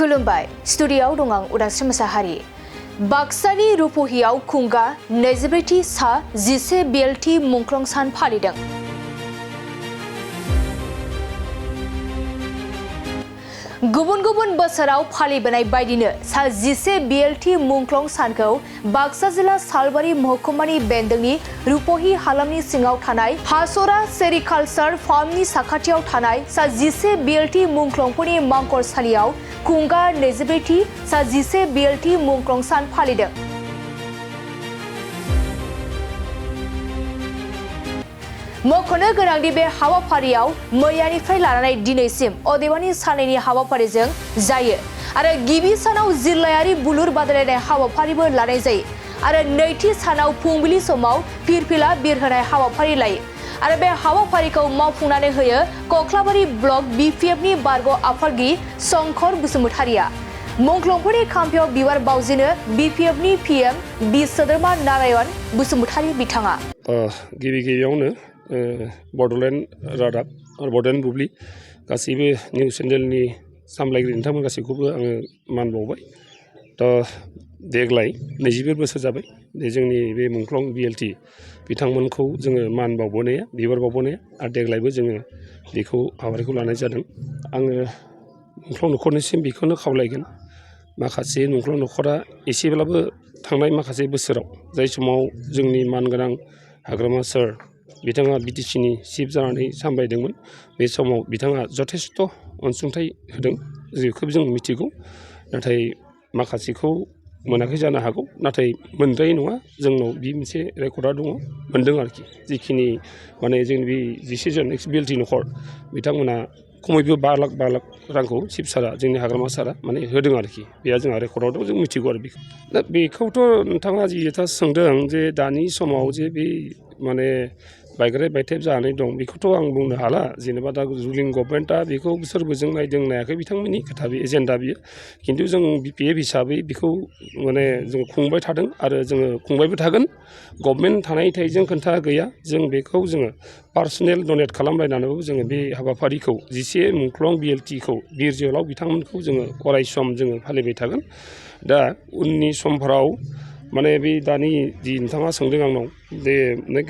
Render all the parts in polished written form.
खुलुमबाय स्टुडिय'आव दं आं उदास्रि मोसाहारि। बाक्सानि रुपहियाव खुंगा 24थि सा 11 बिएलटि मुंख्लं सान फालिदों। गुबुन गुबुन बोसोराव फालिबोनाय बायदिनो सा 11 बिएलटि मुंख्लं सानखौ बाक्सा जिल्ला सालबारि महकुमानि बेन्दोंनि रुपहि हालामनि सिङाव थानाय हासरा सेरिकालचार फार्मनि साखाथियाव थानाय सा 11 बिएलटि मुंख्लंफोरनि मांखरसालियाव खुंगा 24थि सा 11 बिएलटि मुंख्लं सान फालिदों। मख'नो गोनांदि बे हाबाफारियाव मैयानिफ्राय लानानै दिनैसिम अदेबानि साननैनि हाबाफारिजों जायो आरो गिबि सानाव जिल्लायारि बुलुर बादायलायनाय हाबाफारिबो लानाय जायो आरो नैथि सानाव फुंबिलि समाव फिरफिला बिरहोनाय हाबाफारि लायो आरो बे हाबाफारिखौ मावफुंनानै होयो कख्लाबारि ब्लक बिपिएफनि बारग' आफादगिरि शंकर बसुमतारिया। मुंख्लंफोरनि खाम्फायाव बिबार बावजेनो बिपिएफनि पिएम बि सोद्रोमा नारायण बसुमतारि बिथाङा। गिबियावनो बड'लेण्ड रादाब आरो बड'लेण्ड बुब्लि गासैबो निउस चेनेलनि सामलायगिरि नोंथांमोन गासैखौबो आङो मान बावबाय। देग्लाय 24 बोसोर जाबाय जोंनि बे मुंख्लं बिएलटि बिथांमोनखौ जोङो मान बावबोनाया बिबार बावबोनाया आरो देग्लायबो जोङो बेखौ हाबाफारिखौ लानाय जादों। आङो मुंख्लं न'खरनिसिम बेखौनो खावलायगोन, माखासे मुंख्लं न'खरा एसेब्लाबो थांनाय माखासे बोसोराव जाय समाव जोंनि मानगोनां हाग्रामा सार बिथाङा बिटिसिनि चिफ जानानै सामलायदोंमोन, बे समाव बिथाङा जथेस्थ' अनसुंथाइ होदों, बेखौ जों मिथिगौ। नाथाय माखासेखौ मोनाखै जानो हागौ, नाथाय मोनद्रायै नङा, जोंनाव बे मोनसे रेकर्डआ दङ, मोनदों आरोखि। जिखिनि माने जोंनि बे 11 जन एक्स बिएलटि न'खर बिथांमोना खमैबो 5 लाख रांखौ चिफ सारा जोंनि हाग्रामा सारा माने होदों आरोखि। बेया जोंहा रेकर्डआव दं, जों मिथिगौ आरो बेखौ। दा बेखौथ' नोंथाङा जि खोथा सोंदों जे दानि समाव जे बे माने बायग्राय बायथेब जानानै दं, बेखौथ' आं बुंनो हाला। जेनेबा दा रुलिं गभर्नमेन्टआ बेखौ सोरबोजों नायदों नायाखै बिथांमोननि खोथा, बे एजेन्डा बियो। खिन्थु जों बिपिएफ हिसाबै बेखौ माने जों खुंबाय थादों आरो जोङो खुंबायबो थागोन। गभर्नमेन्ट थानायजों खोथा गैया, जों बेखौ जोङो पार्सनेल डनेट खालामलायनानैबो जोङो बे हाबाफारिखौ 11 मुंख्लं बिएलटिखौ बिर जोहोलाव बिथांमोनखौ जोङो अरायसम जोङो फालिबाय थागोन। दा उननि समफोराव माने बे दानि जि नोंथाङा सोंदों आंनाव जे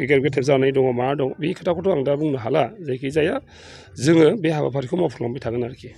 गेदेर गेदेर जानाय दङ मा दं, बे खोथाखौथ' आं दा बुंनो हाला। जायखिजाया जोङो बे हाबाफारिखौ मावफुंलांबाय थागोन आरोखि।